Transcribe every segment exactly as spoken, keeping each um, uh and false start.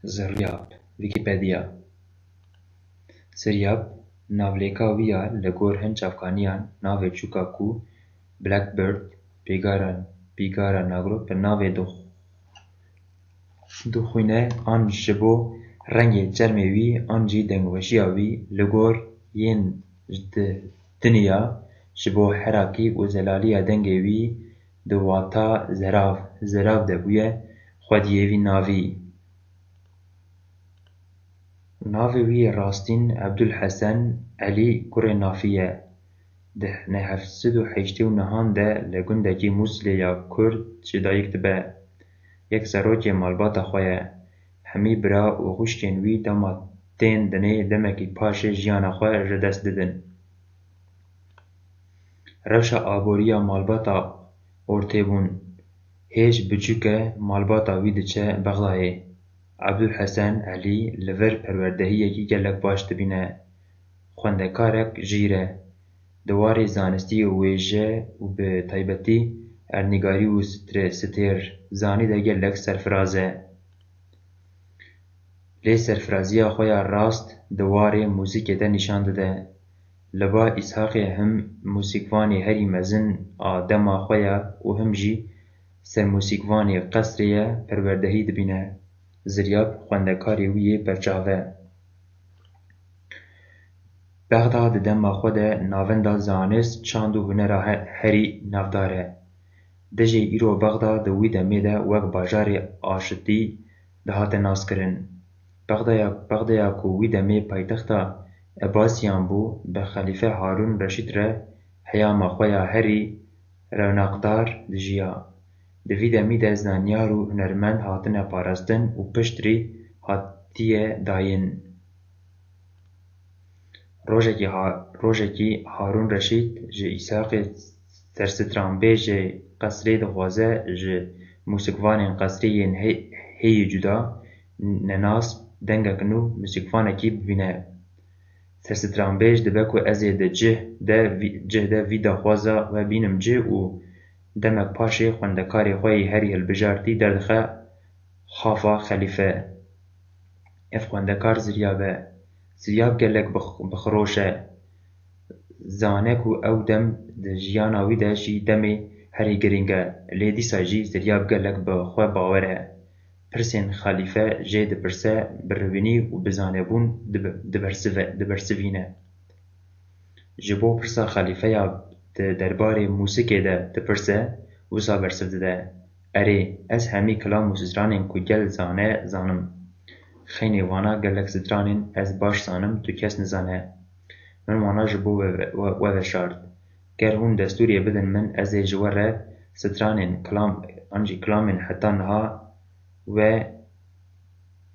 Ziryab, Wikipedia. Ziryab, navlêka wî ya li gor hin çavkaniyan navê çûka ku Blackbird, pîgara, pîgara nagro bi navê dix-, dixwîne an ji bo rengê çermê wî an jî dengweşiya wî li gor yên di-, dinya ji bo herakî û zelaliya dengê wî di wata zerav, zerav de bûye xwediyê wî navî. Navê wî yê rastîn Ebdulhesen Elî kurê Nafî ye. Di heft sed û heştê û nehan de li gundekî Mûslê ya Kurd ji dayik dibe. Yek serokê malbata xwe ye. Hemî bira û xwişkên wî dema tên dinê demekî paşê jiyana xwe ji dest didin. Rewşa aboriya malbata ortê bûn. Hêj biçûk e, malbata wî diçe Bexdayê. Ebdulhesen Elî li vir perwerdehiyekî gelek baş dibîne. Xwendekarek jîr e. Di warê zanistî û wêje û bi taybetî erdnîgarî û stre-, stêr zanî de gelek serfiraz e. Lê serfiraziya xwe ya rast di warê muzîkê de nîşan dide. Li ba Îshaqê him muzîkvanê herî mezin a dema xwe ya û him jî sermuzîkvanê qesrê ye perwerdehî dibîne. Ziryab xwendekarê wî yê berçav e. Bexda di dema xwe de navenda zanist, çand û hunera he-, herî navdar e. Dijê îro Bexda di wî demê de wek bajarê aşitî dihate naskirin. Bexdaya, Bexdaya ku wî demê paytexta Ebasiyan bû, bi Xelîfe Harûn Reşîd re heyama xwe ya herî rewnaqdar dijiya. Di vî demî de zanyar û hunermend hatine parastin û piştrî hatiye dayîn. Rojekî Ha-, rojekî Harûn Reşîd ji Îshaqê serstranbêjê qesrê dixwaze ji mûsikvanên qesrê yên hey-, hêyî cuda, nenas, dengek nû, mûsikvanekî bibîne. Serstranbêj dibe ku ez ê di cih de vî, cih de vî daxwaza we bînim cih û demek paşê xwendekarê xwe yî herî hilbijartî derdixe xafa Xelîfe. Ev xwendekar Ziryab e. Ziryab gelek bix-, bixiroş e. Zane ku ew dem di jiyana wî de jî demê herî girîng e. Lê dîsa jî Ziryab gelek bi xwe bawer e. Pirsên Xelîfe jê dipirse, bi rivînî û bi zanebûn dibe-, dibersive-, dibersivîne. Ji bo pirsa Xelîfe ya di derbarê mûsikê de dipirse, wisa bersiv dide, Erê, ez hemî kilam û stranên ku gel zane, zanim. Xeynê wana gelek stranên ez baş zanim, tu kes nizane. Min wana ji bo we ve-, we, we veşart. Ger hûn destûrê bidin min, ez ê ji we re stranên, kilam, an jî kilamên heta niha we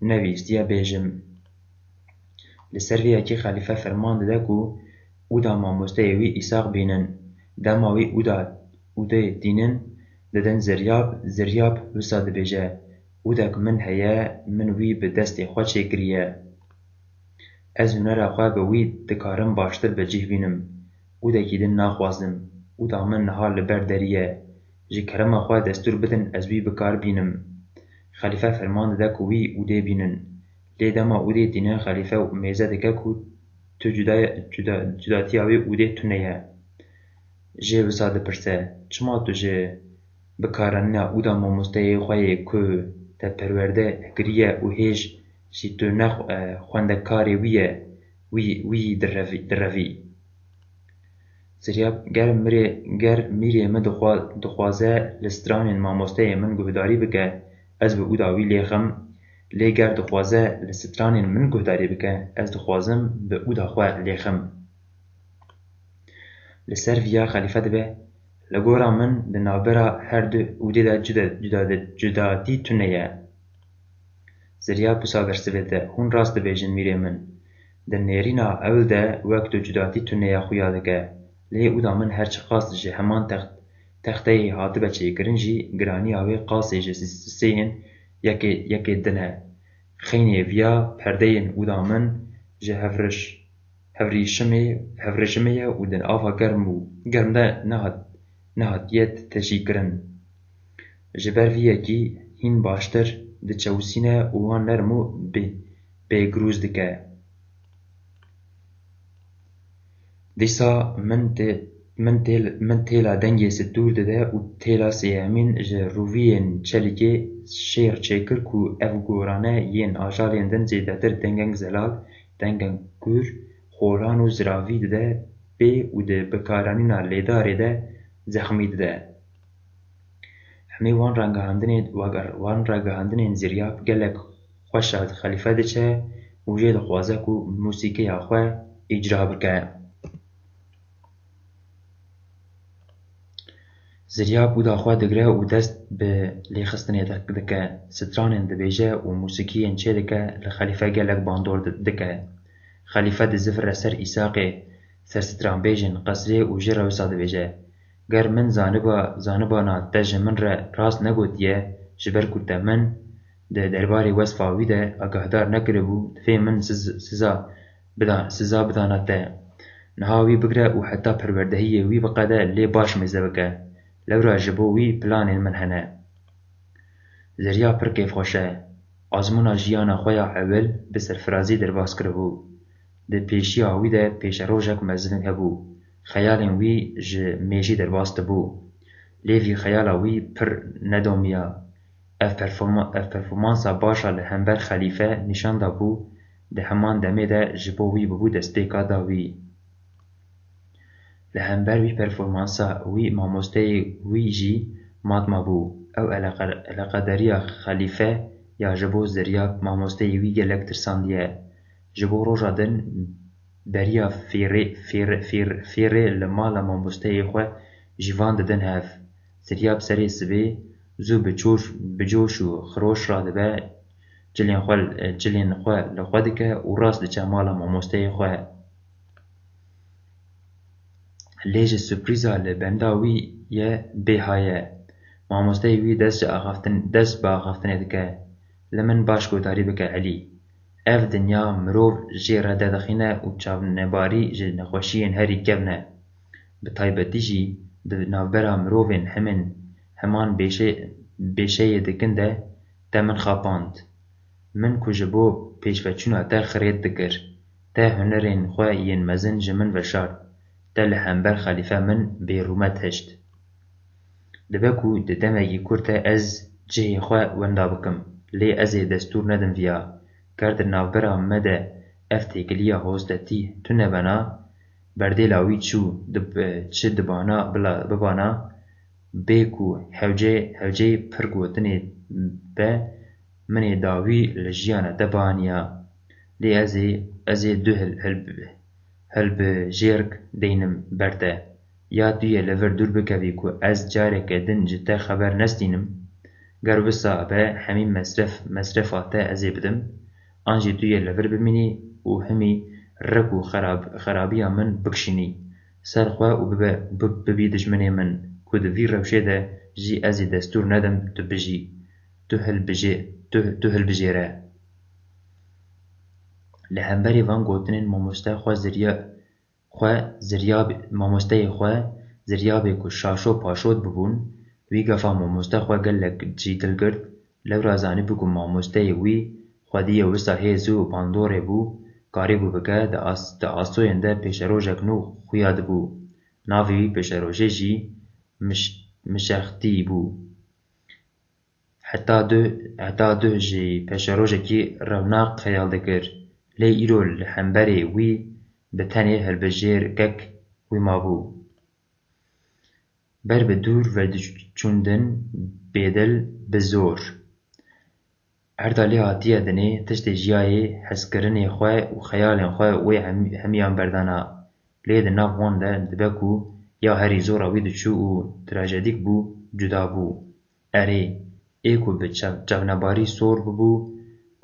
nevîstiye bêjim. Li ser vê yekê Xelîfe ferman dide ku ûda mamosteyê wî Îsaq bînin. Dema wî ûda, ûdê tînin, didin Ziryab, Ziryab wisa dibêje, Ûdek min heye, min wî bi destê xwe çêkiriye. Ez hunera xwe bi wî dikarim baştir bi cih bînim. Ûdekî din naxwazim. Ûda min niha li ber derî ye. Ji kerema xwe destûr bidin ez wî bi kar bînim. Xelîfe ferman dide ku wî ûdê bînin. Lê dema ûdê tînin Xelîfe mêze dike ku tu cuda-, cuda-, cudatiya wê ûdê tune ye. Jê wisa dipirse, Çima tu ji bikaranîna ûda mamosteyê xwe yê ku te perwerde kiriye û hêj jî tu ne xwe-, xwendekarê wî ye, wî, wî direvî, direvî? Ziryab, ger mirê, ger mîrê min dixwa-, dixwaze li stranên mamosteyê min guhdarî bike, ez bi ûda wî lêxim, lê ger dixwaze li stranên min guhdarî bike, ez dixwazim bi ûda xwe lêxim. Li ser viya Xelîfe dibe, Li gora min di navbera her du ûdê de cuda, cuda, cudatî tune ye. Zirya wisa bersivê dide, Hûn rast dibêjin mîrê min. Di nêrîna ewil de wek tu cudatî tune ya xuya dike. Lê ûda min her çiqas ji heman text-, texteyê hatibe çêkirin jî giraniya wê qasê ji siseyên yekê, yekê din e. Xeynê viya perdeyên ûda min ji hevriş-, hevrîşimê, hevrêşimê ye û di ava germ û germ de nehat-, nehatiye teşîkirin. Ji ber vî yekî hîn baştir diçewisîne û wan nerm û bê-, bêgrûz dike. Dîsa min tê-, min têl-, min têla dengê stûr dide û têla sêyemîn ji rûviyên çelikê şêr çêkir ku ev gorane yên ajalên din zêdetir dengeng zelal, dengeng kûr, xolan û ziravî dide pê û di bikaranîna lêdarê de zexmî dide. Hemî wan ragihandinên, wan ragihandinên Ziryab gelek xweş a xelîfe diçe û jê dixwaze ku mûsîkiya xwe îcra bike. Ziryab ûda xwe digre û dest bi lêxistinê dik-, dike, stranên dibêje û mûsîkiyên çêdike, li xelîfe gelek bandor di-, dike. Xelîfe dizivire ser Îsaqê serstranbêjên qesrê û jê re wisa dibêje, Ger min zaniba, zanibana te ji min re rast negotiye, ji ber ku te min di derbarê wesfa wî de agahdar nekiribû, divê min siz-, siza bida-, siza bidana te. Niha wî bigre û heta perwerdehiyê wî biqede, lê baş mêze bike. Lewra ji bo wî planên min hene. Zerya pir kêfxweş e. Azmûna jiyana xwe ya ewil bi serfirazî derbas kiribû. Di pêşiya wî de pêşerojek mezin hebû. Xeyalên wî ji mêjî derbas dibû. Lê vî xeyala wî pir nedomiya. Ev performa-, ev performansa baş a li hember xelîfe nîşan dabû, di heman demê de ji bo wî bibû destpêka dawî. Li hember wî performansa wî, mamosteyê wî jî matma bû. Ew eleqe-, eleqedariya xelîfe ya ji bo Ziryab mamosteyê wî gelek tirsandiye. Ji bo roja din beriya fêrê, fêrê, fêrê, fêrê li mala mamosteyê xwe jîvan didin hev. Ziryab serê sibê zû bi çoş, bi coş û xiroş radibe, cilên xwe, cilên xwe li xwe dike û rast diçe mala mamosteyê xwe. Lê ji surprîza li benda wî ye bêha ye. Mamosteyê wî dest ji axaftin-, dest bi axaftinê dike. Li min baş guhdarî bike Elî. Ev dinya mirov jê re derdixîne û çavnebarî ji nexweşiyên herî kevn e. Bi taybetî jî di navbera mirovên hemên heman bêşe-, bêşeyê dikin de te min xapand. Min ku ji bo pêşveçûna te xirêt dikir, te hunerên xwe yên mezin ji min veşart, te li hember xelîfe min bêrûmet hişt. Dibe ku di demekî kurt de ez cihê xwe wenda bikim, lê ez ê destûr nedim viya. Ger di navbera me de ev têkiliya hostetî tune bena, berdêla wî çû, dib-, çi dibana bila-, bibana, bê ku hewcê, hewceyê pir gotinê be, min ê dawî li jiyana te baniya. Lê ez ê, ez ê du hil-, hil-, hilbijêrk deynim ber te. Ya tu yê li vir dûr bikevî ku ez careke din ji te xeber nestînim? Ger wisa be, hemî mesref, mesrefa te ez ê bidim, an jî tu yê li vir bimînî û hemî rik û xerab-, xerabiya min bikişînî ser xwe û bibe, bi-, bibî dijminê min, ku di vî rewşê de jî ez ê destûr nedim tu bijî. Tu hilbijê-, tu, tu hilbijêre. Li hemberî van gotinên mamoste xwe ziriya-, xwe ziryab-, mamosteyê xwe ziryabê ku şaşo paşot bibûn, wî gefa mamoste xwe gelek jî dil girt, lewra zanîbû ku mamosteyê wî xwediyê wisa hêz û bandorê bû, karîbû bike di as-, di asoyên de pêşerojek nû xuya dibû. Navê wî pêşerojê jî Miş-, Mişextî bû. Heta duh, heta duh jî pêşerojekî rewnak xeyal dikir, lê îro li hemberê wî bi tenê hilbijêrkek wî mabû. Ber bi dûr vediçûndin bêdil bi zor. Erda lê hatiye dinê tiştê jiyayê hezkirinê xwe û xeyalên xwe wê hem-, hemiyan berdana. Lê di nav wan de dibe ku ya herî zora wî diçû û trajedîk bû, cuda bû. Erê, ê ku bi çev-, çavnebarî sor bibû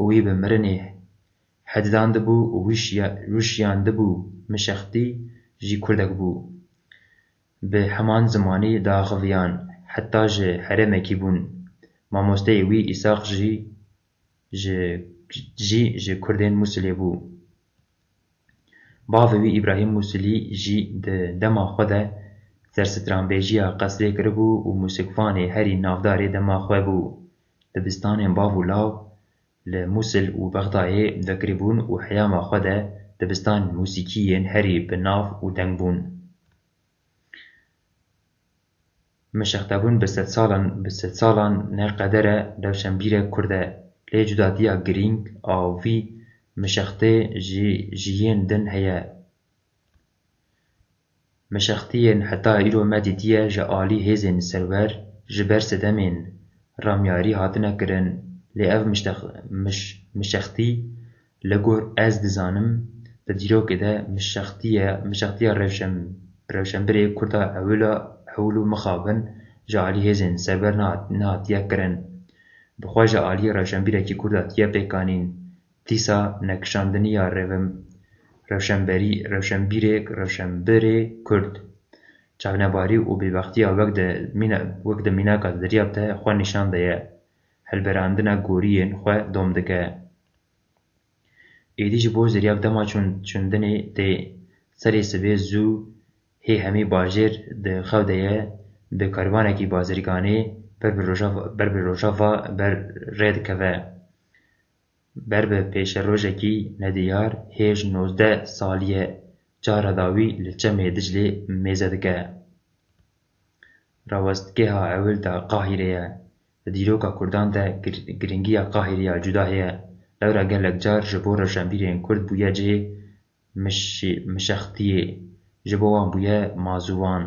û wî bi mirinê hedidandibû û wî şiya-, wî şiyandibû, Mişextî jî kurdek bû. Bi heman zimanî diaxiviyan, heta ji herêmekî bûn. Mamosteyê wî Îsaq jî ji, jî ji kurdên Mûsilê bû. Bavê wî Îbrahîm Mûsilî jî di dema xwe de serstranbêjiya qesrê kiribû û mûsikvanê herî navdarê dema xwe bû. Dibistanên bav û law li Mûsil û Bexdayê vekirîbûn û heyama xwe de dibistan mûsîkî yên herî bi nav û deng bûn. Mişextebûn bi sedsalan, bi sedsalan ne qeder e rewşenbîrek Kurd e, lê cudatiya girîng a wî mişextê ji, ji yên din heye. Mişextiyên heta îro me dîtiye ji alî hêzên serwer ji ber sedemên ramyarî hatine kirin, lê ev miştex-, miş-, mişextî li gor ez dizanim, di dîrokê de mişextiye, mişextiya rewşen-, rewşenbirê Kurda ewila, ewil û mixabin ji alî hêzên serwer nehat-, nehatiye kirin. Bi xwe ji alî rewşenbîrekî Kurd hatiye pêkanîn. Dîsa nekişandiniya rêvim-, rewşenberî-, rewşenbîrê, rewşenbirê Kurd, çavnebarî û bêbextiya wek di mîna-, wek di mînaka Ziryab de xwe nîşan daye, hilberandina goriyên xwe dom dike. Êdî ji bo Ziryab dema çûn-, çûndinê tê. Serê sibê zû hê hemî bajêr di xew de ye, bi karwanekî bazirganê ber bi rojava, ber bi rojava ber rê dikeve. Ber bi pêşerojekî nediyar hêj nozdeh salî ye, cara dawî li Çemê Diclê mêze dike. Rawestgeha ewil de Qahîre ye. Di dîroka Kurdan de gir-, giringiya Qahîreya cuda heye. Lewra gelek car ji bo rewşenbîrên Kurd bûye cihê mişi-, mişextiyê, ji bo wan bûye mazûvan.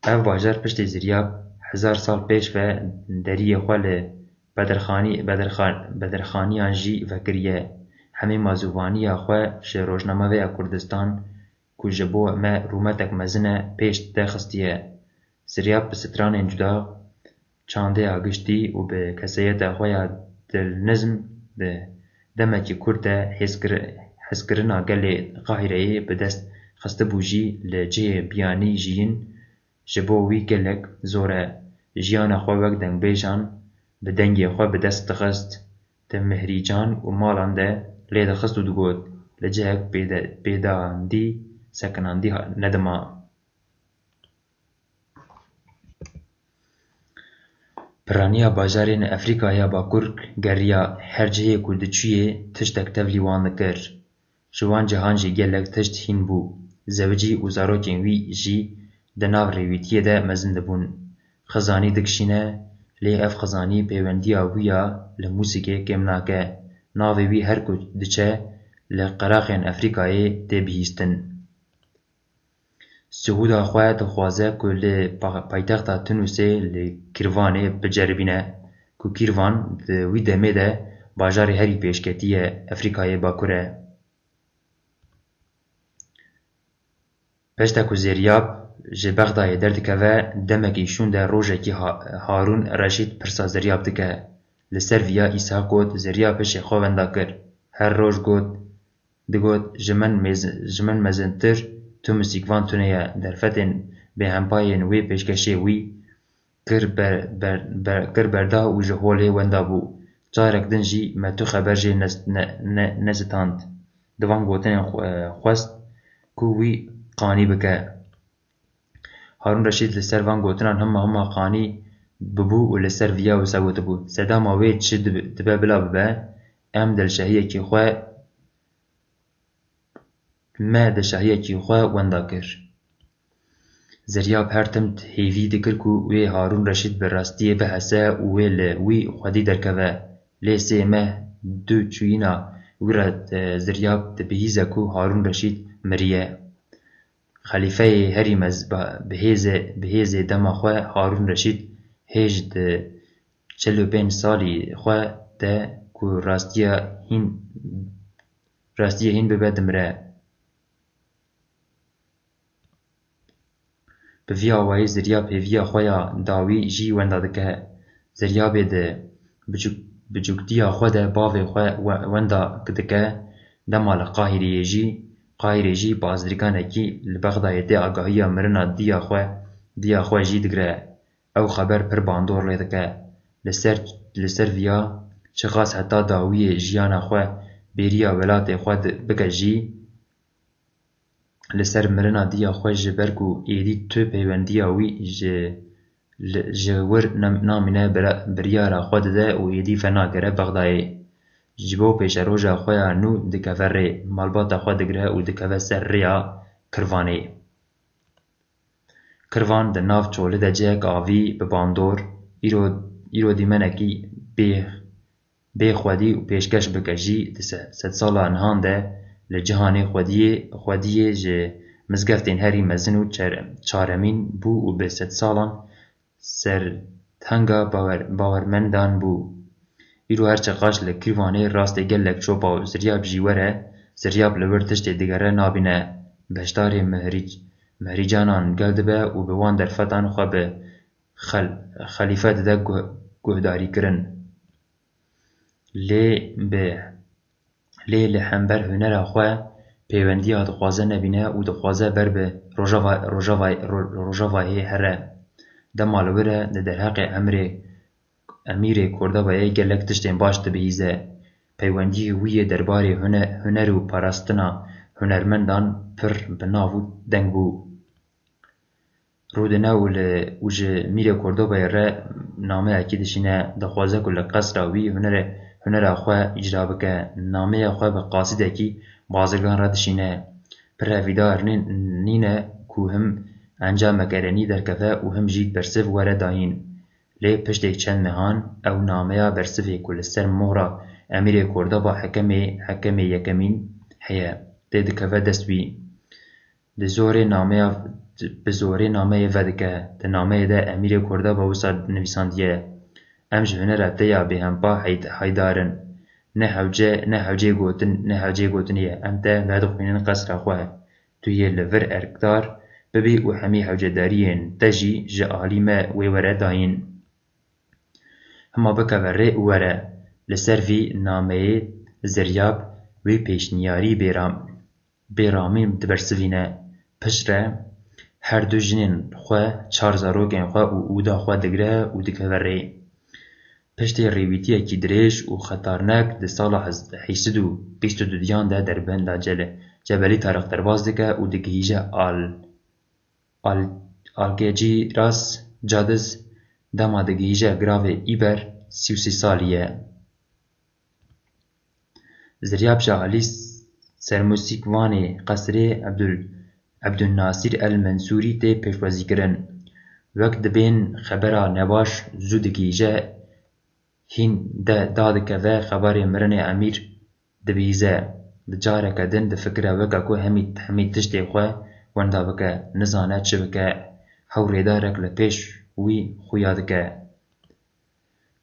Ev bajar piştî Ziryab hezar sal pêş ve deriyê xwe li Bedirxanî-, Bedirxa-, Bedirxaniyan jî vekiriye. Hemî mazûvaniya xwe ji rojnameveya Kurdistan ku ji bo me rûmetek mezin e pêş de xistiye. Ziryab bi stranên cuda, çandêya giştî û bi kesayeta xwe ya dilnizm di demekî kurt de hêzkir-, hezkirina gelê Qahîreyê bi dest xistibû jî li cihê biyanî jiyîn ji bo wî gelek zor e. Jiyana xwe wek dengbêjan bi dengê xwe bi dest dixist, di mihrîcan û malan de lê dixist û digot, li cihek pêde-, pêdandî sekinandî ha-, nedima. Piraniya bajarên Efrîkaya Bakur geriya, her cihê ku diçûyê tiştek tevlî wan dikir. Ji wan cihan jî gelek tişt hîn bû. Zewicî û zarokên wî jî di nav rêwîtiyê de mezin dibûn. Xizanî dikişîne, lê ev xizanî pêwendiya wî ya li mûsîkê kêm nake. Navê wî her ku diçe, li qeraxên Efrîkayê tê bihîstin. Sihûda xwe dixwaze ku li pa-, paytexta Tunusê li Kîrvanê biceribîne, ku Kîrvan di wî demê de bajarê herî pêşketî ye Efrîkayê Bakur e. Pişta ku Zeryab ji Bexdayê derdikeve, demekî şûnde rojekî Ha-, Harûn Reşîd pirsa Zeryab dike. Li ser viya Îsa got, Zeryab hişê xwe wenda kir. Her roj got, digot, ji min mêz-, ji min mezintir tu misîkvan tune ye. Derfetên bêhempayên wê pêşkêşê wî kir ber-, ber-, ber-, kir berda û ji holê wenda bû. Carek din jî me tu xeber jê nes-, ne-, ne-, nesitand. Di van gotinên xwe-, xwest ku wî qanî bike. Harûn Reşîd li ser van gotinan hima hima qanî bibû û li ser viya wisa gotibû, Sedama wê çi dibe, dibe bila bibe, em dilşehiyekî xwe me di şahiyekî xwe wenda kir. Zeryab her tim hêvî dikir ku wê Harûn Reşîd bi rastiyê bihese û wê li wî xwedî derkeve. Lê sê meh du çûyîna wî re, e, Zeryab dibihîze ku Harûn Reşîd miriye. Xelîfeyê herî mez-, ba-, bi hêzê, bi hêzê dema xwe Harûn Reşîd hêj di çil û pênc salî xwe de ku rastiya hîn, rastiyê hîn bibe dimire. Bi vî awayî Ziryab hêviya xwe ya dawî jî wenda dike. Ziryabê di biçûk-, biçûktiya xwe de bavê xwe we-, wenda dike. Dema li Qahîreyê jî, Qahîrê jî bazirganekî li Bexdayê tê agahiya mirina diya xwe, diya xwe jî digire. Ew xeber pir bandor lê dike. Li ser, li ser viya çiqas heta dawiyê jiyana xwe bêriya welatê xwe di-, bike jî, li ser mirina diya xwe ji ber ku êdî tu peywendiya wî ji Li, ji wir nem-, namîne bira-, biryara xwe dide û êdî venagere Bexdayê. Ji bo pêşeroja xwe ya nû dikeve rê, malbata xwe digire û dikeve ser rêya Kirvanê. Kirvan di nav çolî de cihek avî bi bandor, îro, îro dîmenekî bê, bê xwedî û pêşkeş bike jî di se-, sedsala nihan de li cihanê xwediyê, xwediyê ji mizgeftên herî mezin û çer-, çaremîn bû û bi sedsalan sertenga bawer-, bawermendan bû. Îro her çeqaş li Kîrvanê rastê gelek çopa û ziryab jî were, ziryab li wir tiştê digere nabîne, beşdarê mihrîc-, mihrîcanan gel dibe û bi wan derfetan xwe bi xel-, xelîfe dide guh-, guhdarîkirin. Lê bi, lê li hember hunera xwe pêwendiya dixwaze nebîne û dixwaze ber bi Rojava-, Rojava-, Ro-, Rojavayê here. Dema li wir e, di derheqê emrê Emîrê Kordobayê gelek tiştên baş dibihîze. Peywendiyê wî yê derbarê hune-, huner û parastina hunermendan pir bi nav û deng bû. Rûdine û li, û ji Mîrê Kordobayê re nameyekî dişîne, dixwaze ku li qesra wî hunere, hunera xwe îcra bike. Nameya xwe bi qasîdekî bazirgan re dişîne. Pir hevîdar nî-, nîne ku him encameke renî derkeve û him jî bersiv were dayîn. Lê piştê çend mehan ew nameya bersivê ku li ser mohra Emîrê Kordaba Hekemê, Hekemê Yekemîn heye, tê dikeve dest wî. Di zorê nameya, bi zorê nameyê vedike. Di nameyê de Emîrê Kordaba wisa nivîsandiye: Em ji hunera te ya bêhempa heyd-, haydar in. Ne hewce, ne hewcê gotin, ne hewcê gotinê ye. Em te vedixwînin qesra xwe. Tu yê li vir erkdar bibî û hemî hewcedariyên te jî ji alî me wê were dayîn. Hima bikeve rê û were. Li ser vî nameyê Ziryab wî pêşniyarî bêram-, bêramîn dibersivîne. Piştre her du jinên xwe, çar zarokên xwe û ûda xwe digire û dikeve rê. Piştî rêwîtiyekî dirêj û xetarnek di sala hez-, heyşt sed û bîst û duyan de derbenda Cele-, Cebelî Tariq derbas dike û digihîje Al-, Al-, Algeciras Cadiz, dema digihîje giravê Îber sî û sê salî ye. Ziryab ji alî sermûsîkvanê qesrê Ebdul-, Ebdulnasîr El Mensûrî tê pêşwazîkirin. Wek dibên xebera nebaş zû digihîje, hîn de dadikeve xeberê mirinê Emîr dibihîze. Di careke din difikire weke ku hemî, hemî tiştê xwe wenda bike, nizane çi bike. Hew rêdarek li pêş wî xuya dike.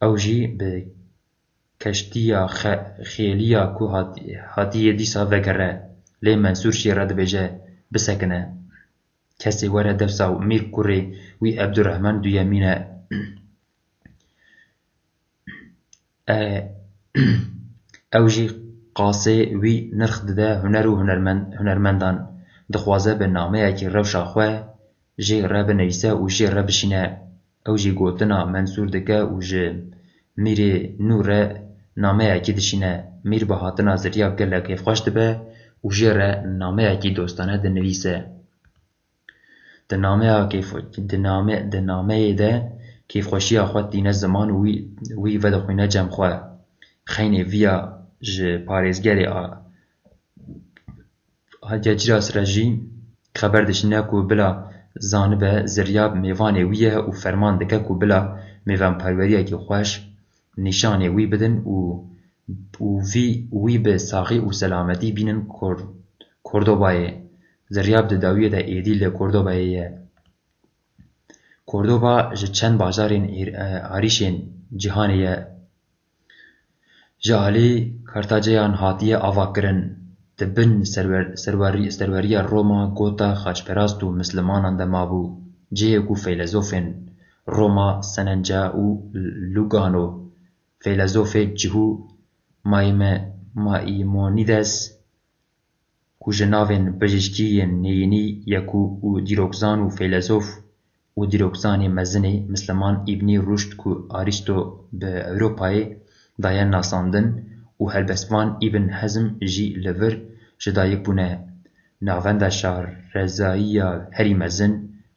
Ew jî bi keştiya xe-, xêliya ku hat-, hatiye dîsa vegere. Lê Mensûr jê re dibêje: Bisekine. Kesê were dewsa û Mîr kurê wî Ebdurrehman duyemîn e. E, ew jî qasê wî nirx dide huner û hunermen-, hunermendan. Dixwaze bi nameyekî rewşa xwe jê re binivîse û jê re bişîne. Ew jî gotina Mensûr dike û ji Mîrê nû re nameyekî dişîne. Mîr bi hatina Ziryab gelek kêfxweş dibe û jê re nameyekî dostane dinivîse. Di nameya kêf-, di name-, di nameyê de kêfxweşiya xwe tîne ziman û wî, wî vedixwîne cem xwe. Xeynê viya ji parêzgerê a-, Algeciras re jî xeber dişîne ku bila zanibe Ziryab mêvanê wî ye û ferman dike ku bila mêvanperweriyekî xweş nîşanê wî bidin û, û vî, wî bi saxî û selametî bînin Kor-, Kordobayê. Ziryab di dawiyê de êdî li Kordobayê ye. Kordoba ji çend bajarên êr-, e, arîşên cîhanê ye. Ji alî Kartaceyan hatiye avakirin. Di bin serwer-, serwerî-, serweriya Roma gota xaçperast û mislimanan de mabû. Cihê ku feylezofên Roma Senenca û Lugano, feylezofê cihû Maime-, Maimonides, ku ji navên bijîşkî yên neyînî ye ku û dîrokzan û feylesof û dîrokzanê mezinê misliman Îbnî Ruşd ku Arîsto bi Ewropayê daye nasandin û helbestvan Îbn Hezm jî li vir ji dayik bûne. Navenda şarezayiya herî mezin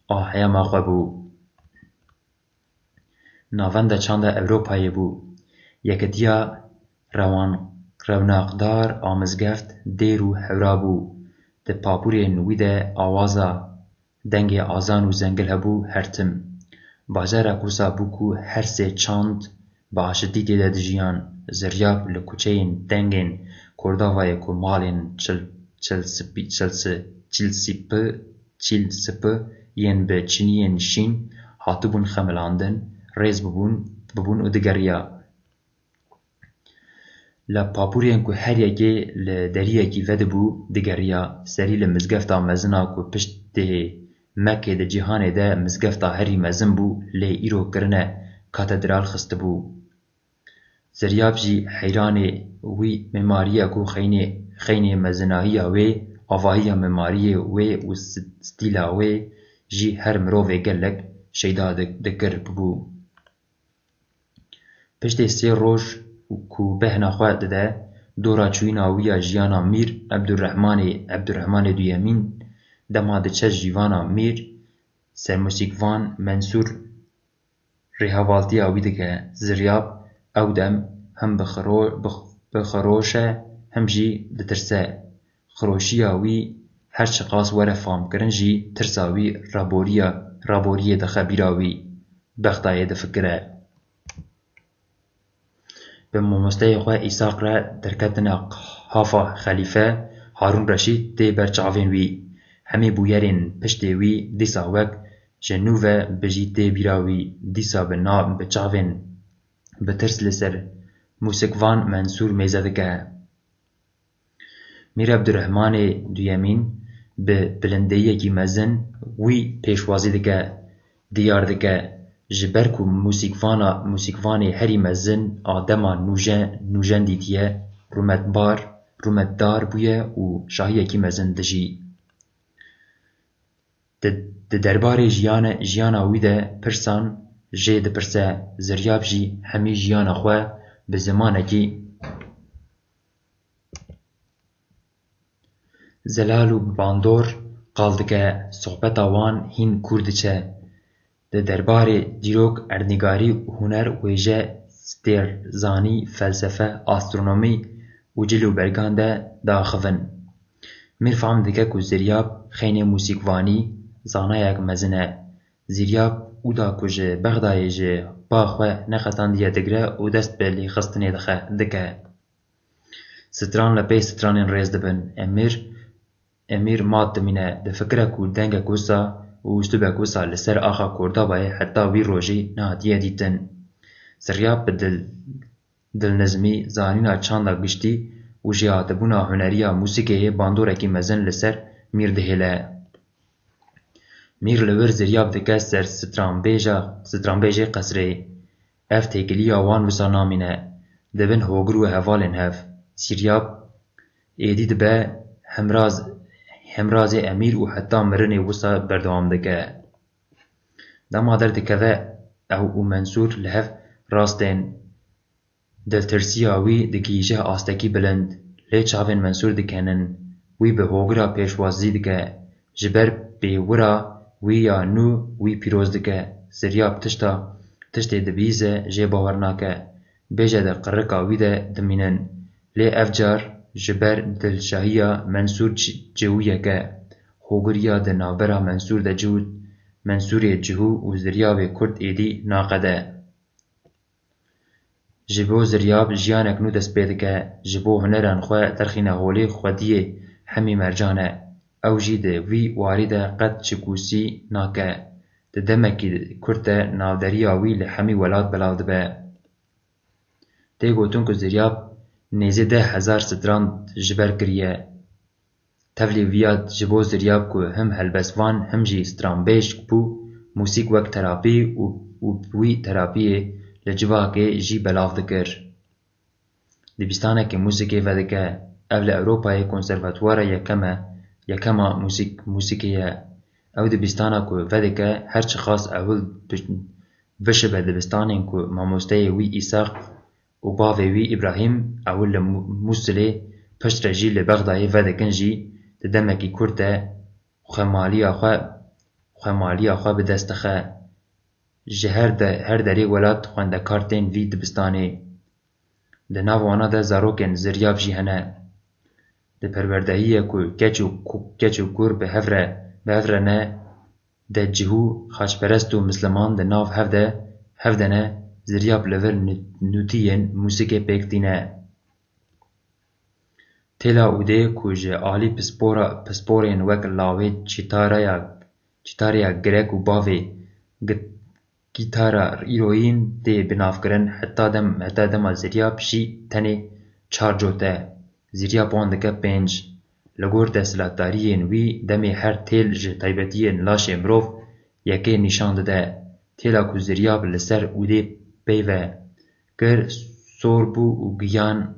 a heyama xwe bû. navenda çanda Ewropayê bû. Yekitiya rewan-, rewnaqdar a mizgeft dêr û hewra bû. Di papûrên wî de awaza dengê azan û zengil hebû her tim. Bajara Kûsa bû ku her sê çand bi aşitî tê de dijiyan. Ziryab li kuçeyên dengên Kordavayê ku malên çil-, çilsipî-, çilsi-, çilsipi-, çilsipi yên bi çiniyên şîn hatibûn xemilandin, rêz bibûn, bibûn û digeriya. Li papûrên ku her yekê li deriyekî vedibû, digeriya. Serî li mizgefta mezin a ku piştê Mekkê di cîhanê de mizgefta herî mezin bû, lê îro kirine katedral xistibû. Ziryab jî heyranê wî mimariya ku xeynê, xeynê mezinahiya wê, avahiya mimariyê wê û st-, stîla wê jî her mirovê gelek şeyda di-, dikir bû. Piştê sê roj ku behna xwe dide, dora çûyîna wî ya jiyana Mîr Ebdurrehmanê, Ebdurrehmanê Duyemîn, dema diçe jîvana Mîr, sermûsîkvan Mensûr rêhevaltiya wî dike. Ziryab ew dem him bi xiro-, bi x-, bi xiroş e, him jî ditirse. Xiroşiya wî her çiqas were famkirin jî, tirsa wî raboriya, raboriyê dixe bîra wî, Bexdayê difikire. Bi mamosteyê xwe Îsaq re derketina qafa xelîfe Harûn Reşîd tê ber çavên wî. Hemî bûyerên piştê wî dîsa wek ji nû ve bijî tê bîra wî. Dîsa bi nav, bi çavên bi tirs li ser mûsikvan Mensûr mêze dike. Mîr Ebdurrehmanê Duyemîn bi bilindeyiyekî mezin wî pêşwazî dike, diyar dike, ji ber ku mûsîkvana, mûsîkvanê herî mezin a dema nûje-, nûjen dîtiye, rûmetbar, rûmetdar bûye û şahiyekî mezin dijî. Di, di derbarê jiyane-, jiyana wî de pirsan jê dipirse, Ziryab jî hemî jiyana xwe bi zimanekî zelal û bi bandor qal dike, sohbeta wan hîn kûr diçe. Di derbarê dîrok, erdnîgarî, huner, wêje, stêrzanî, felsefe, astronomî û cil û bergan de diaxivin. Mîr fehm dike ku Ziryab xeynê mûsîkvanî, zanayek mezin e. Ziryab û da ku ji Bexdayê ji ba xwe neqetandiye digre û dest bi lêxistinê dixe, dike. Stran li pey stranên rêz dibin. Emîr, Emîr mat dimîne, difikire ku dengek wisa û uslûbek wisa li ser axa Kordabayê heta wî rojî nehatiye dîtin. Ziryab bi dil, dilnizmî, zanîna çanda giştî û jêhatibûna huneriya mûsîkeyê bandorekî mezin li ser Mîr dihêle. Mîr li wir Ziryab dike ser stranbêja, stranbêjê qesrê. Ev têkiliya wan wisa namîne. Dibin hogir û hevalên hev. Ziryab êdî dibe hemraz, hemrazê Emîr û heta mirinê wisa berdewam dike. Dema derdikeve ew û Mensûr li hev rast tên. Diltirsiya wî digihîje astekî bilind, lê çavên Mensûr dikenin. Wî bi hogira pêşwazî dike. Ji ber pêwira wî ya nû wî pîroz dike. Ziryab tişta, tiştê dibihîze jê bawer nake. Bêje di qirika wî de dimînin. Lê ev car ji ber dilşahiya Mensûr ci-, cihûyeke hogiriya di navbera Mensûr de cihû, Mensûrê cihû û Ziryabê Kurd êdî naqede. Ji bo Ziryab jiyanek nû dest pê dike, ji bo huneran xwe derxîne holê xwediyê hemî mercan e. Ew jî di vî warî de qet çikûsî nake. Di demekî kurt de navderiya wî li hemî welat belav dibe. Tê gotin ku Ziryab nêzî deh hezar stran ji ber kiriye. Tevlî viya ji bo Ziryab ku him helbestvan him jî stranbêj bû, mûsîk wek terapî û, û bi wî terapiyê li civakê jî belav dikir. Dibistaneke mûzikê vedike. Ev li Ewropayê konservatuwara yekem e, yekema mûzîk-, mûzikê ye. Ew dibistana ku vedike her çiqas ewil bi-, bişibe dibistanên ku mamosteyê wî Îsaq û bavê wî Îbrahîm ewil li Mû-, Mûsilê, piştre jî li Bexdayê vedikin jî di demekî kurt de xwemaliya xwe, xwemaliya xwe bi dest dixe. Ji her de, her derê welat xwendekar tên vî dibistanê. Di nav wana de zarokên ziryab jî hene. Di perwerdehiyê ku keç û ku-, keç û kur bi hev re, bi hev re ne, de cihû xaçperest û misliman di nav hev de, hev de ne, ziryab li vir nû-, nûtiyên mûsîkê pêk tîne. Têla Ûdê ku ji alî pispora, pisporên wek lawê çîtareya, çîtareya girek û bavê gi-, gîtara îroyîn tê binavkirin, heta dem, heta dema ziryab jî tenê çar cot e. Ziryab wan dike pênc. Li gor desthilatdariyên wî demê her têl ji taybetiyên laşê mirov yekê nîşan dide. Têla ku ziryab li ser Ûdê peyve kir, sor bû û giyan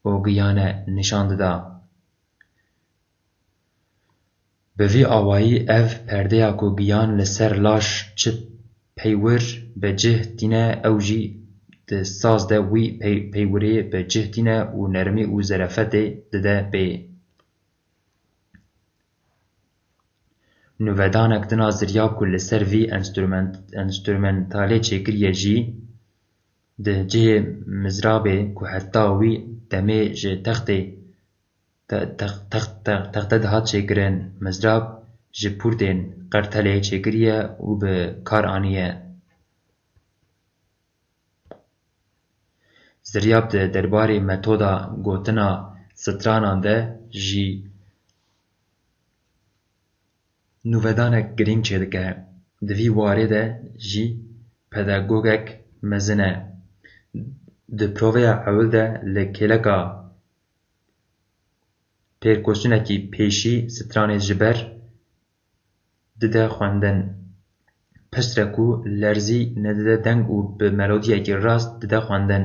û giyane nîşan dida. Bi vî awayî ev perdeya ku giyan li ser laş çi peywir bi cih tîne, ew jî di saz de wî pey-, peywirê bi cih tîne û nermî û zerefetê dide pê. Nûvedanek din a ziryab ku li ser vî enstrument-, enstrumentalê çêkiriye jî di cihê mizrabê ku heta wî demê ji textê te-, tex-, tex-, tex-, texte dihat çêkirin, mizrab ji pûrtên qertelê çêkiriye û bi kar aniye. Ziryab di derbarê metoda gotina stranan de jî nûvedanek girîng çêdike. Di vî warê de jî pedagogek mezin e. Di proveya ewil de li kêleka perkusyonekî pêşî stranê ji ber dide xwendin. Piştre ku lerzî nedide deng û bi melodiyekî rast dide xwendin.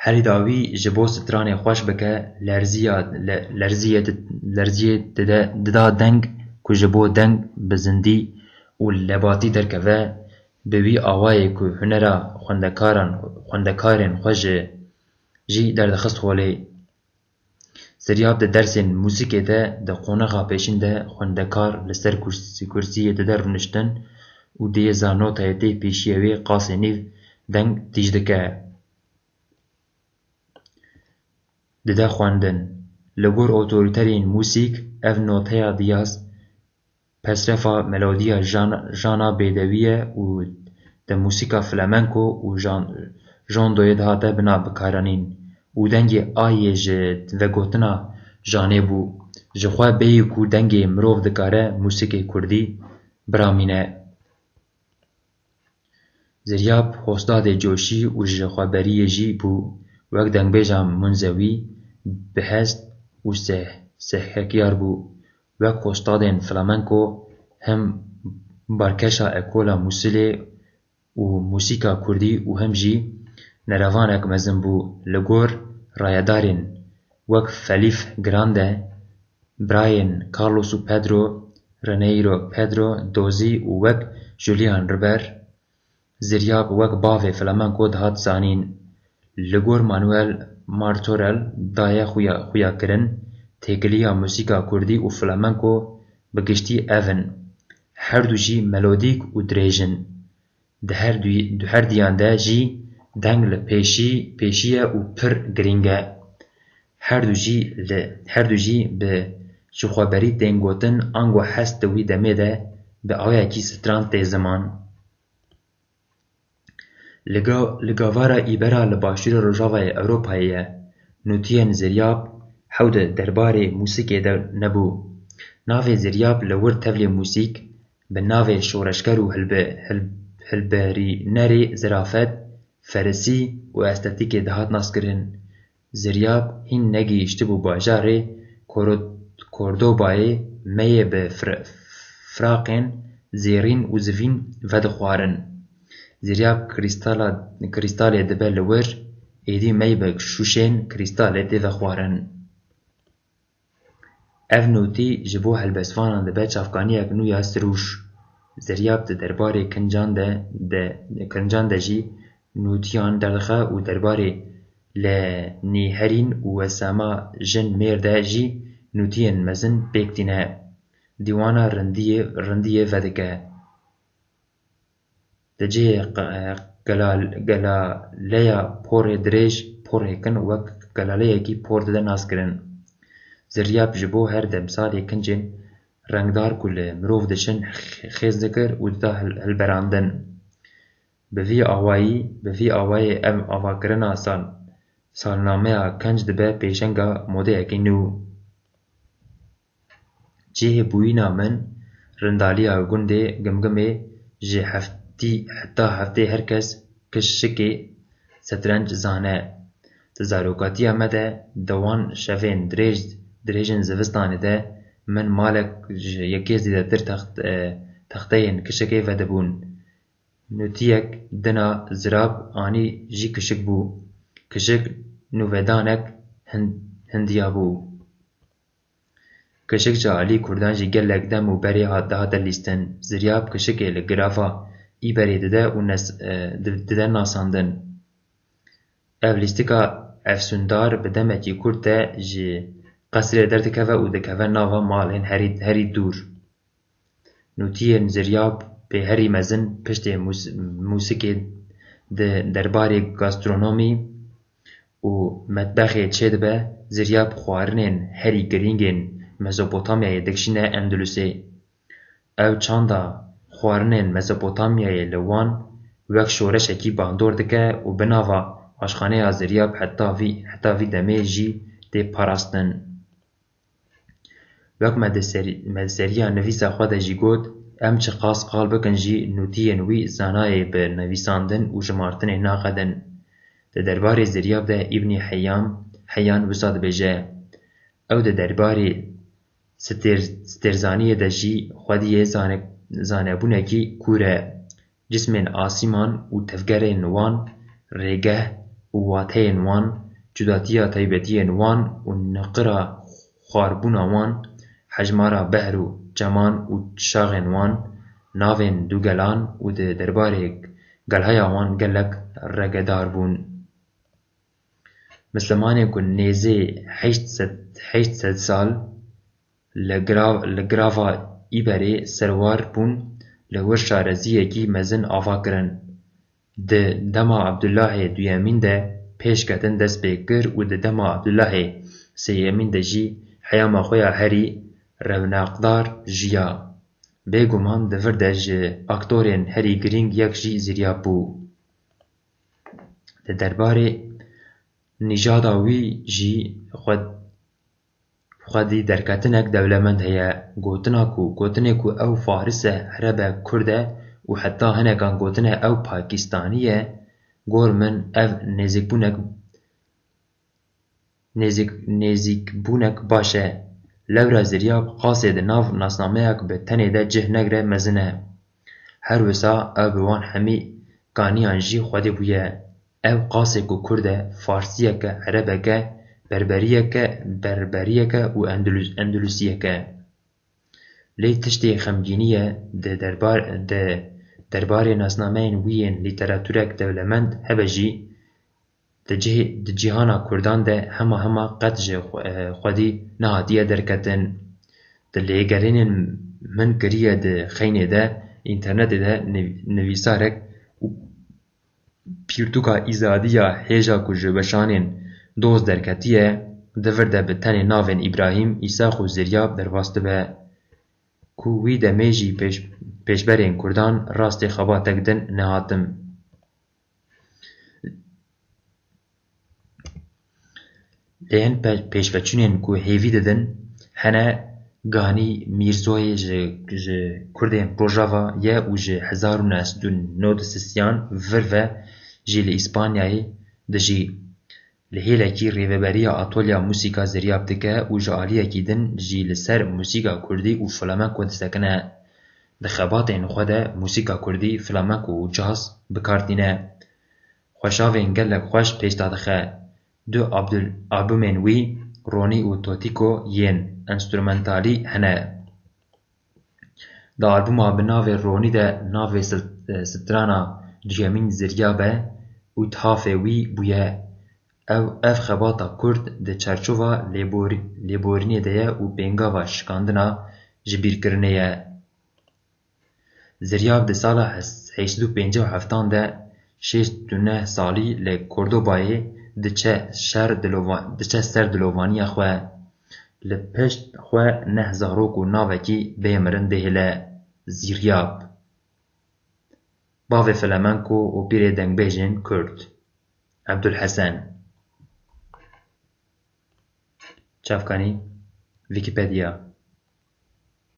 Herî dawî ji bo stranê xweş bike, lerziya, le-, lerziyê di-, lerziyê dide, dida deng ku ji bo deng bi zindî û lebatî derkeve, bi wî awayê ku hunera xwendekaran, xwendekarên xwe ji, jî derdixist holê. Ziryab di dersên muzîkê de di qonaxa pêşîn de xwendekar li ser kursî-, kursiyê dide rûniştin û diyêza notayê tê pêşiyê wê qasê nîv deng tîj dike. Dide xwendin. Li gor otorîterên muzîk ev noteya diyaz pesrefa melodiya jan-, jana bêdewî ye û di muzîka flamenko û jan-, jondoyê dihate bina bikaranîn û dengê A yê ji vegotina janê bû. Ji xwe bêyî ku dengê mirov dikare muzîkê kurdî biramîne. Ziryab hostadê coşî û ji xweberiyê jî bû. Wek dengbêja munzewî, bi hest û seh-, sehekiyar bû. Wek hostadên flamenko, him barkeşa ekola Mûsilê û mûsîka kurdî û him jî nerevanek mezin bû. Li gor rayedarên wek Felîf Grande, birayên Carlos û Pedro Rineiro, Pedro Dozzi û wek Julian Riber, Ziryab wek bavê flamenko dihat zanîn. Li gor Manuel Martorell daye xuya-, xuyakirin, têkiliya muzîka kurdî û flamenko bi giştî ev in. Her du jî melodîk û dirêj in. Di her du, di her diyan de jî deng li pêşî, pêşî ye û pir girîng e. Her du jî li, her du jî bi jixweberî tên gotin, ango hest di wî demê de bi awayekî stran tê ziman. Li ga-, li gavara Îbera li başûrê rojavayê Ewropayê ye. Nûtiyên Ziryab hew di derbarê mûsîkê de nebû. Navê Ziryab li wir tevlî mûsîk bi navê şoreşger û hilbi-, hil-, hilberînerê zerafet, ferisî û estetîkê dihat naskirin. Ziryab hîn negihîştibû bajarê Koro-, Kordobayê meyê bi fir-, firaqên zêrîn û zivîn vedixwarin. Ziryab krîstala-, krîstalê dibe li wir, êdî mey bi şûşên krîstalê tê vexwarin. Ev nûtî ji bo helbestvanan dibe çavkaniyek nû ya sirûş. Ziryab di derbarê kincan de, de, kincan de jî nûtiyan derdixe û derbarê lenîherîn û wesema jin mêr de jî nûtiyên mezin pêk tîne. Dîwana rindiyê, rindiyê vedike. Di cihê qe-, qelal-, qelaleya porê dirêj, porê kin wek qelaleyekî por dide naskirin. Ziryab ji bo her demsalê kincên rengdar ku li mirov diçin xêz dikir û dida hil-, hilberandin. Bi vî awayî, bi vî awayê em avakirina sal-, salnameya kenc dibe pêşenga modeyekî nû. Cihê bûyîna min rindaliya gundê Gimgimê ji heftî heta heftê her kes kişikê setrenc zane. Di zarokatiya me de di wan şevên dirêj, dirêjên zivistanê de min malek ji yekê zêdetir text-, e, texteyên kişikê vedibûn. Nûtiyek dina zirab anî jî kişik bû. Kişik nûvedanek hin-, hindiya bû. Kişik ji alî Kurdan jî gelek dem û berê hat, dihate lîstin. Ziryab kişikê li girava Îberê dide û nes-, e, di-, dide nasandin. Ev lîstika efsûndar bi demekî kurt de ji qesrê derdikeve û dikeve nava malên herî, herî dûr. Nûtiyên Ziryab pê herî mezin piştê mûs-, mûsikê di derbarê gastronomî û metbexê çêdibe, Ziryab xwarinên herî girîngên Mezopotamyayê dikişîne Endulusê. Ew çanda xwarinên Mezopotamyayê li wan wek şoreşekî bandor dike û bi nava aşxaneya Ziryab heta vî, heta vî demê jî tê parastin. Wek me di serî-, me di seriya nivîsa xwe de jî got, em çiqas qal bikin jî nûtiyên wî zanayê bi nivîsandin û jimartinê naqedin. Di derbarê Ziryab de Îbnî Heyam, Heyan wisa dibêje, ew di derbarê stêr-, stêrzaniyê de jî xwediyê zane-, zanebûnekî kûr e. Cismên asîman û tevgerên wan, rêgeh û wateyên wan, cudatiya taybetiyên wan û niqira xwarbûna wan, hejmara behr û çeman û çaxên wan, navên dûgelan û di derbarê gelheya wan gelek regedar bûn. Mislimanên ku nêzê heşt sed, heşt sed sal li girav-, li girava Îberê serwar bûn, li wir şareziyekî mezin ava kirin. Di dema Abdullahê Duyemîn de pêşketin dest pê kir û di dema Abdullahê Sêyemîn de jî heyama xwe ya herî rewnaqdar jiya. Bêguman di vir de ji aktorên herî girîng yek jî Ziryab bû. Di derbarê nîjada wî jî xwe-, xwedî derketinek dewlemend heye. Gotina ku, gotinê ku ew faris e, ereb e, kurd e û heta hinekan gotine ew pakistanî ye, gor min ev nêzîkbûnek, nêzîk-, nêzîkbûnek baş e. Lewra Ziryab qasê di nav nasnameyek bi tenê de cih negre mezin e. Her wisa ew bi wan hemî kaniyan jî xwedî bûye. Ew qasê ku kurd e, farsiyek e, erebek e, berberiyek e, berberiyek e û endulus-, endulusiyek e. Lê tiştê xemgînî ye, di derbar-, di derbarê nasnameyên wî yên lîteraturek dewlemend hebe jî, di cihê-, di cîhana kurdan de hema hema qet ji xwe-, xwedî nehatiye derketin. Di lêgerînên min kiriye di xeynê de, înternetê de niv-, nivîsarek û pirtûka îzadî ya hêja ku ji weşanên doz derketiye, di vir de bi tenê navên Îbrahîm, Îsaq û Ziryab derbas dibe. Ku wî demê jî pêş-, pêşberên kurdan rastê xebatek din nehatin. Lê hin pe-, pêşveçûnên ku hêvî didin hene, Ganî Mîrzoyê ji, ji kurdên Rojava ye û ji hezar û neh sed û nod û sisiyan vir ve jî li Îspanyayê dijî. Li hêlekî rêveberiya Atolya Mûsîka Ziryab dike û ji aliyekî din jî li ser mûsîka kurdî û flamenko disekine. Di xebatên xwe de mûsîka kurdî, flamenko û caz bi kar tîne. Xweşavên gelek xweş pêşda dixe. Du abdul-, albumên wî, Ronî û Totîko, yên enstrumentalî hene. Di albuma bi navê Ronî de navê sil-, strana duyemîn Ziryab e û thafê wî bûye. Ew, ev xebata kurd di çarçova lêborî-, lêborînê de ye û pêngava şikandina jibîrkirinê ye. Ziryab di sala hes-, heşt sed û pêncî û heftan de şêst û neh salî li Kordobayê diçe şer dilova-, diçe ser dilovaniya xwe. Li pişt xwe neh zarok û navekî bê mirin dihêle Zîryab. Bavê Flemenko û pîrê dengbêjên Kurd, Ebdulhesen. Çavkanî, Wikipedia.